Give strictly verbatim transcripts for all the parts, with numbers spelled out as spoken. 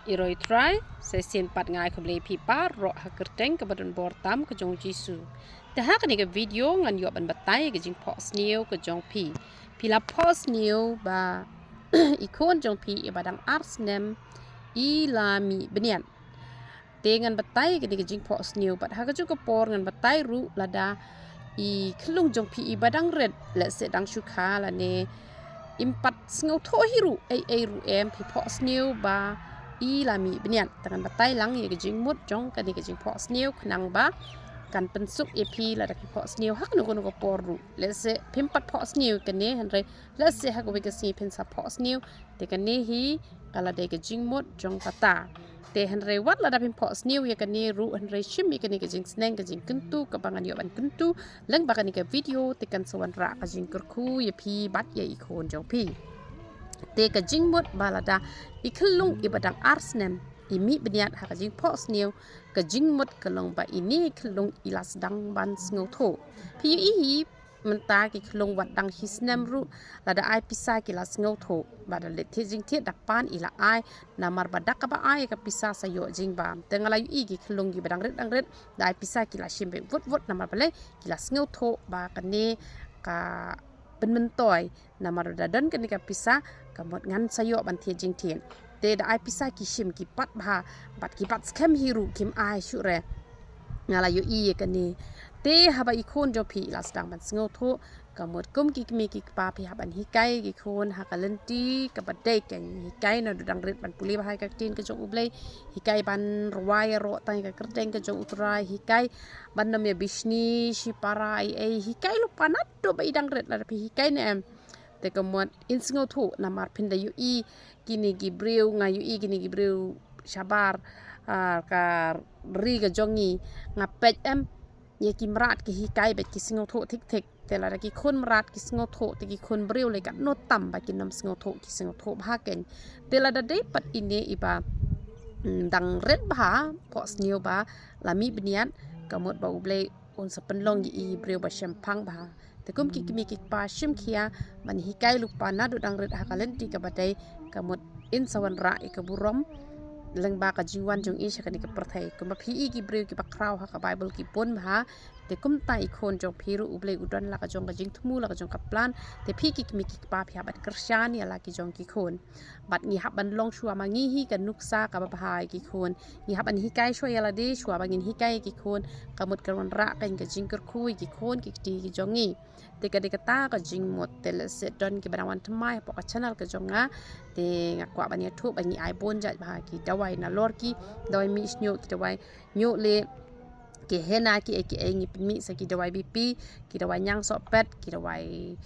Ïaroh Trai, sa shisien pat nga ai khublei phi baroh ha ka kyrteng kaba donbor tam ka jong u Jisu. Te ha kane ka video ngan ïoh ban batai ka jingphohsniew ka jong phi. Phi la phohsniew ba i khun jong phi iba dang ar snem i la mih bniat. Te ngan batai kane ka jingphohsniew bad ha kajuh ka por ngan batai ruh lada i khyllung jong phi iba dang rit, lehse dang shu kha lane im pat sngewthuh hi ruh ei ei ruh em, phi phohsniew ba i la mih bniat. Te ngan batai lang ïa ka jingmut jong kane ka jingphohsniew khnang ba kan pynsuk ïa phi lada phi phohsniew ha kano kano ka por ruh. Lehse phim pat phohsniew kane, hynrei lehse ha kawei ka sngi phin sa phohsniew. Te kane hi ka la dei ka jingmut jong kata. Te hynrei wat lada phim phohsniew ïa kane ruh, hynrei shim ïa kane ka jingsneng ka jingkyntu kaba ngan ïoh ban kyntu lyngba kane ka video, te kan sa wanrah ka jingkyrkhu ïa phi bad ïa i khun jong phi. Te ka jingmut ba lada i khyllung iba dang ar snem i mih bniat ha ka jingphohsniew, ka jingmut ka long ba ine i khyllung i la sdang ban sngewthuh. Phi ïohi hi mynta ki khyllung wat dang shi snem ruh, lada ai pisa ki la sngewthuh, ba da leit thied jingthied da pan i la ai, namar ba da kaba ai ka pisa sa ïoh jingbam. Te nga la ïohi ki khyllung kiba dang rit dang rit, da ai pisa ki la shim beit vut vut, namar balei? Ki la sngewthuh ba kane ka pynmyntoi, namar da don kane ka pisa, ka mut ngan sa ïoh ban thied jingthied. Te da ai pisa ki shim ki pat bha, bad ki pat skhem hi ruh kim ai shuh re. Nga la ïohi ïa kane. Te haba i khun jong phi i la sdang ban sngewthuh, ka mut kum ki kmie ki kpa phi hap ban hikai ki khun ha ka lynti kaba dei, kan hikai naduh dang rit ban pule bha ïa ka ktien ka jong U Blei, hikai ban rwai ïaroh tang ïa ka kyrteng ka jong U Trai, hikai ban nym ïa bishni shipara ei ei, hikai lypa naduh ba i dang rit lada phi hikai ne em. Te ka mut in sngewthuh namar phin da ïohi kine ki briew, nga ïohi kine ki briew shabar, ah, ka ri ka jong ngi, nga peit em ïa ki mrad ki hikai bad ki sngewthuh thik thik. Te lada ki khun mrad ki sngewthuh, te ki khun briew lei katno tam ba kin nym sngewthuh, ki sngewthuh bha keiñ. Te lada dei pat ine iba, mm, dang rit bha, phohsniew ba la mih bniat, ka mut ba U Blei un sa pynlong ïa i briew ba shemphang bha. Te kum ki kmie ki kpa shim khia ban hikai lypa naduh dang rit ha ka lynti kaba dei, ka mut in sa wanrah ïa ka burom lyngba ka jingwan jong i sha kane ka pyrthei. Kumba phi i ki briew kiba khraw ha ka Baibl ki bun bha. Te kumta i khun jong phi ruh U Blei u don la ka jong ka jingthmu, la ka jong ka plan. Te phi ki kmie ki kpa phi hap ban kyrshan ïa la ki jong ki khun. Bad ngi hap ban long shuwa ma ngi hi ka nuksa kaba bha ïa ki khun. Ngi hap ban hikai shuwa ïa lade shuwa ba ngin hikai ïa ki khun. Ka mut kan wanrah keiñ ka jingkyrkhu ïa ki khun ki kti ki jong ngi. Te ka dei kata ka jingmut. Te lehse don kiba dang wan thymmai hapoh ka channel ka jong nga, te nga kwah ban ïathuh ba ngi ai bun jait bha ki dawai nalor, ki dawai mih shñiuh, ki dawai ñiuh lieh, ki henna, ki ei ki ei, ngi pynmih sa ki dawai B P, ki dawai ñiang sohpet, ki dawai,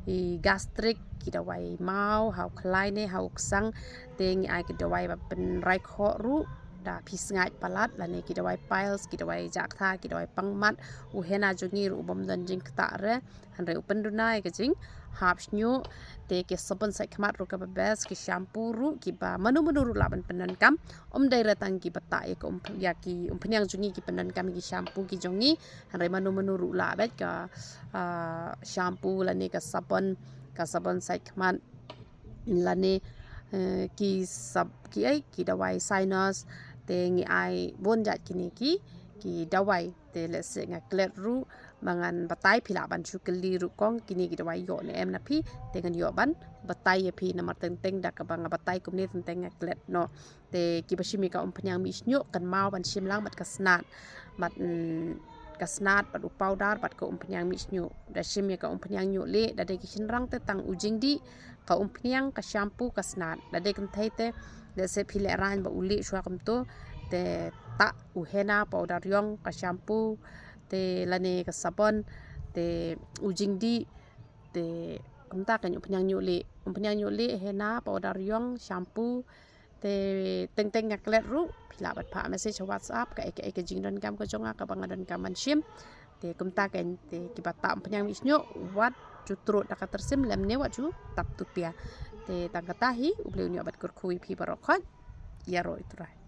i, gastric, ki dawai maw ha u khlai ne ha u ksang. Te ngi ai ki dawai ba pynrai khoh ruh da phi sngaid palat, lane ki dawai piles, ki dawai jah ktha, ki dawai pangmat. U henna jong ngi ruh u bym don jingktah re, hynrei u pynduna ïa ka jinghap shñiuh. Te ki sabon sait khmat ruh kaba best, ki shampoo ruh kiba mano mano ruh lah ban pyndonkam. Ym dei re tang ki bata ïa ka um, ïa ki umphniang jong ngi ki pyndonkam ïa ki shampoo ki jong ngi, hynrei mano mano ruh lah beit, ka, ah, shampoo lane ka sabon, ka sabon sait khmat, lane, eh, ki sab, ki ei, ki dawai sinus. Te ngi ai bun jait kine ki, ki dawai. Te lehse nga klet ruh ba ngan batai, phi lah ban shu kylli ruh kong kine ki dawai ïoh ne em na phi, te ngan ïoh ban batai ïa phi, namar teng teng da kaba nga batai kumne teng teng nga klet noh. Te kiba shim ïa ka umphniang mih shñiuh kynmaw ban shim lang bad ka snat. Bad, mm, ka snat bad u powder bad ka umphniang mih shñiuh. Da shim ïa ka umphniang ñiuh lieh, da dei ki shynrang te tang u jingdih, ka umphniang, ka shampoo, ka snat. Da dei kynthei te, lehse phi lehraiñ ba u lieh shuwa kumto, te tah u henna, powder ïong, ka shampoo, te lane ka sabon, te u jingdih, te kumta keiñ, umphniang ñiuh lieh, umphniang ñiuh lieh, henna, powder ïong, shampoo. Te teng teng nga klet ruh, phi lah ban phah message ha WhatsApp, ka ei ka ei ka jingdonkam ka jong nga kaba nga donkam ban shim. Te kumta keiñ, te kiba tah umphniang mih shñiuh, wat ju trud da ka tyrsim lymne wat ju tap tupia. Te tang kata hi, U Blei un ïoh ban kyrkhu ïa phi baroh khoit. Ïaroh ïa u Trai.